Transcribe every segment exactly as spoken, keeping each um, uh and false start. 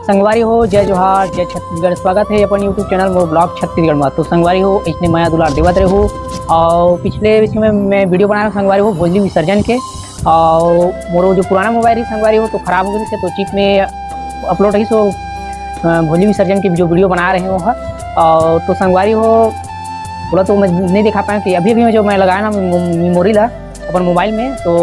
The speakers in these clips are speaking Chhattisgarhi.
संगवारी हो, जय जोहार, जय छत्तीसगढ़। स्वागत हे अपन YouTube चैनल मोर ब्लॉग छत्तीसगढ़ मा। तो संगवारी हो, इसने मया दुलार देवत रहे हो। और पिछले बीच में मैं वीडियो बना रहा हूँ संगवारी हो, भोजली विसर्जन के। और मोरो जो पुराना मोबाइल रही संगवारी हो, तो खराब हो गई, तो चिप में अपलोड रही, सो, अ, भोजली विसर्जन की जो वीडियो बना रहे हो ह। और तो संगवारी हो, थोड़ा तो मैं नहीं दिखा पाया कि अभी, अभी मैं जो मैं लगाया ना मो-, मेमोरी ला अपन मोबाइल में, तो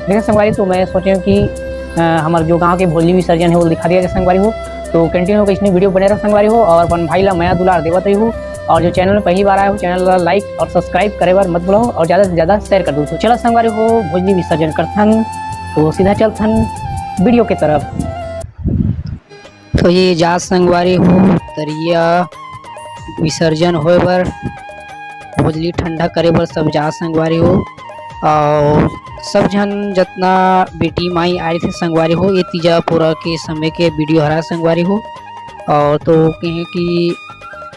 देखा संगवारी, तो मैं सोचे हूँ कि, अ, हमारे जो गांव के भोजली विसर्जन है, वो दिखा दिया जाए संगवारी हो। तो कंटिन्यू होकर इसमें वीडियो बने रहो संगवारी हो, और अपन भाई ला मया दुलार देवत रही हो। और जो चैनल में पहली बार आए हो, चैनल ला लाइक और सब्सक्राइब करे बर मत भूलो, और ज़्यादा से ज़्यादा शेयर कर दो। तो चला संगवारी हो, भोजली विसर्जन करथन, तो सीधा चलथन वीडियो के तरफ। तो ये जा संगवारी हो, तरिया विसर्जन होए बर, भोजली ठंडा करे बर सब जा संगवारी हो। और सब झन जतना बेटी माई आए थे संगवारी हो, ये तीजा पोरा के समय के वीडियो हरा संगवारी हो। और तो कहे कि,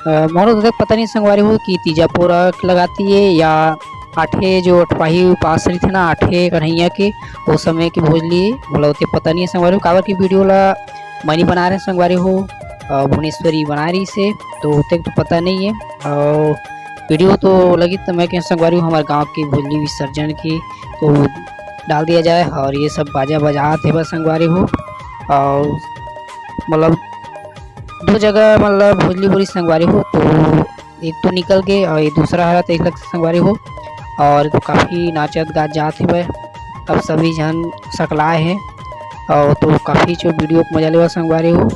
अ, मोरो तो तक पता नहीं संगवारी हो कि तीजा पोरा लगाती है या आठे जो अठवाही उपास रही थे ना, आठे कन्हैया के, वो समय की भोजली बोला होते पता नहीं है संगवारी हो, काबर की वीडियो ला मनी बना रहे संगवारी हो, अ, भुवनेश्वरी बना रही से, तो उतने तो पता नहीं है। और वीडियो तो लगी तो मैं कह संगवारी हो, हमारे गांव की भोजली विसर्जन की तो डाल दिया जाए। और ये सब बाजा बजात हे बस संगवारी हो, और मतलब दो जगह मतलब भोजली बोली संगवारी हो, तो एक तो निकल के और ये दूसरा हरा तो एक लग संगवारी हो। और तो काफ़ी नाचत गात जात हे भाई, अब सभी झन सकलाए हैं। और तो काफ़ी जो वीडियो को मजा लेवा संगवारी हो।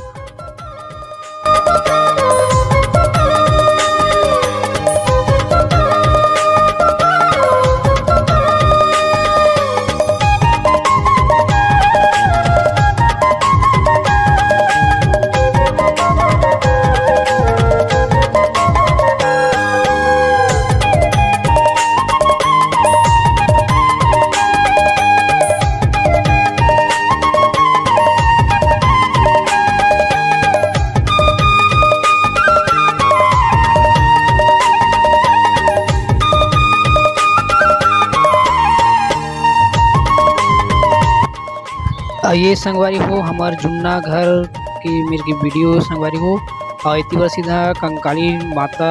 अउ ये संगवारी हो, हमर जुन्ना घर के मेर के वीडियो संगवारी हो, अउ एती बर सीधा कंकाली माता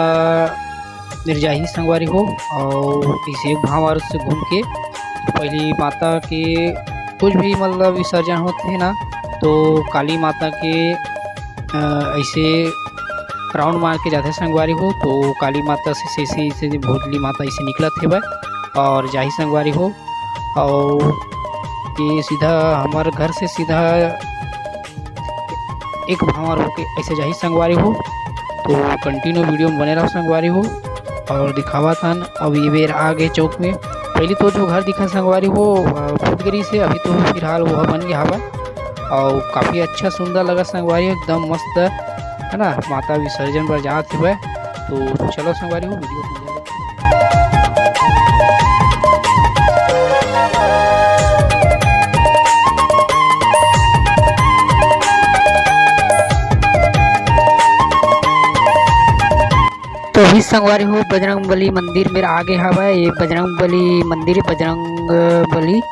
मेर जाही संगवारी हो। अउ इसे भांवर से घूम के पहली माता के कुछ भी मतलब विसर्जन होते हैं ना, तो काली माता के, अ, ऐसे राउंड मार के जाथे संगवारी हो, तो काली माता से, से, से, से भोजली माता ऐसे निकलत हेवय और जाही संगवारी हो। और ये सीधा हमारे घर से सीधा एक भांवर होके ऐसे जाही संगवारी हो। तो कंटिन्यू वीडियो में बने रहो संगवारी हो। और दिखावत हन, अब ये बेर आ गए चौक में। पहली तो जो घर दिखा संगवारी हो, अ, फूट गरी से, अभी तो फिलहाल वो बन गया हवा। और काफ़ी अच्छा सुंदर लगा संगवारी हो, एकदम मस्त, है ना। माता विसर्जन पर जात हुए, तो चलो संगवारी हो, वीडियो को मजा लेते हैं। तो भी संगवारी हो, बजरंग बली मंदिर मेर आगे हवय। ये बजरंग बली मंदिर, बजरंग बली,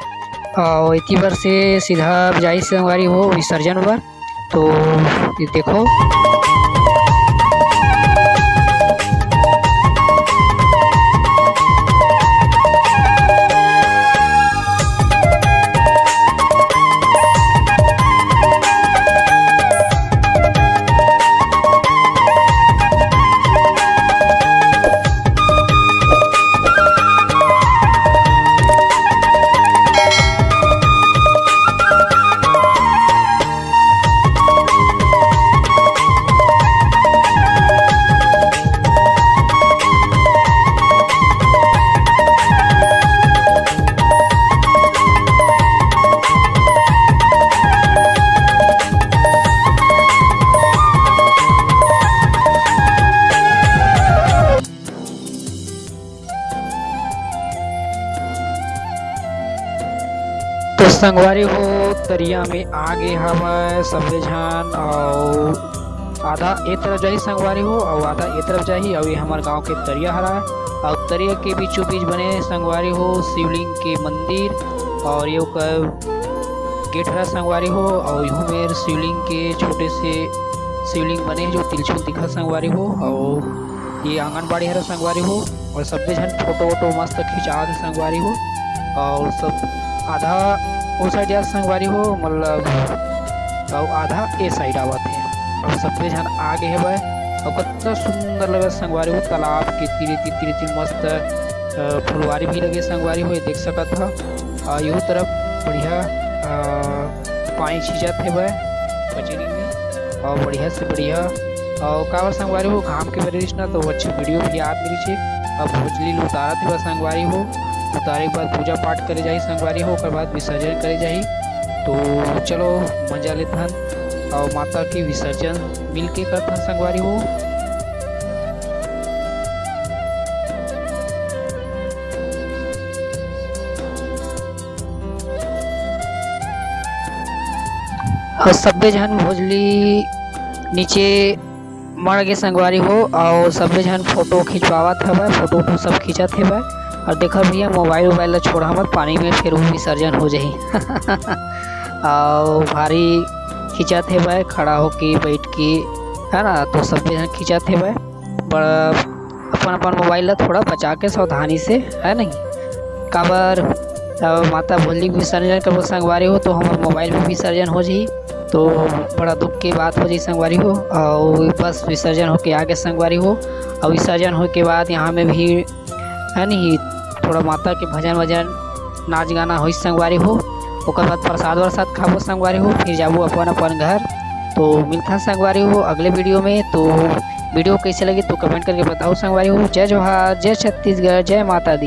अउ एती बर से सीधा जाई संगवारी हो विसर्जन बर। तो ये देखो, तो संगवारी हो, तरिया में आगे हवय सबे झन, अउ आधा ए तरफ जाही संगवारी हो, अउ आधा ए तरफ जाही, अउ ये हमर गांव के तरिया हरा, अउ तरिया के बीचों बीच बने संगवारी हो शिवलिंग के मंदिर, अउ ये ओकर गेट हरा संगवारी हो, अउ इहू मेर शिवलिंग के छोटे से शिवलिंग बने हे, जो तिरछुल दिखत संगवारी हो। अउ ये आंगनबाड़ी हरा संगवारी हो, अउ सब्बे झन फोटो वोटो मस्त खिंचात हे संगवारी हो। अउ सब आधा ओ साइड जात संगवारी हो, मतलब, अउ आधा ए साइड आवत हे। अउ सब्बे झन आ गे हवय, अउ कतना सुंदर लगत संगवारी हो, तालाब के तीरे तीर, तीरे तीर मस्त, अ, फुलवारी भी लगे संगवारी हो, ये देख सकत ह। अ, इहू तरफ बढ़िया, अ, पानी छींचत हेवय पचरी में, अउ बढ़िया से बढ़िया। अउ काबर संगवारी हो, घाम के वजह से ना तो अच्छा वीडियो भी आप मिली छे। अब भोजली ल उतारत हेवय संगवारी हो, उतारे के बाद पूजा पाठ करे जाही संगवारी हो, ओकर बाद विसर्जन करे जाही। तो चलो मजा लेथन अउ माता के विसर्जन मिल के करथन संगवारी हो। अउ सब्बे झन भोजली नीचे मड़ गे संगवारी हो, अउ सब्बे झन फोटो खिंचवावत हवय, फोटो वोटो सब खींचत हेवय। अउ देखा भैया, मोबाइल वोबाइल ला छोड़ा मत, पानी में फेर वो विसर्जन हो जाही। अउ भारी खींचत हेवय, खड़ा होके, बैठ के, है ना, तो सब्बे झन खींचत हेवय। बड़ा अपन अपन मोबाइल ला थोड़ा बचा के, सावधानी से, है नहीं, काबर अब माता भोजली के विसर्जन करबो संगवारी हो, तो हमर मोबाइल भी विसर्जन हो जाही, तो बड़ा दुख के बात हो जाही संगवारी हो। अउ बस विसर्जन होके आगे संगवारी हो, अउ विसर्जन होके बाद यहाँ में भी, है नहीं, थोड़ा माता के भजन वजन, नाच गाना होई संगवारी हो। ओकर बाद प्रसाद वरसाद खाबो संगवारी हो, फिर जाबो अपन अपन घर। तो मिलथन संगवारी हो अगले वीडियो में। तो वीडियो कैसे लगी तो कमेंट करके बताओ संगवारी हो। जय जोहार, जय छत्तीसगढ़, जय माता दी।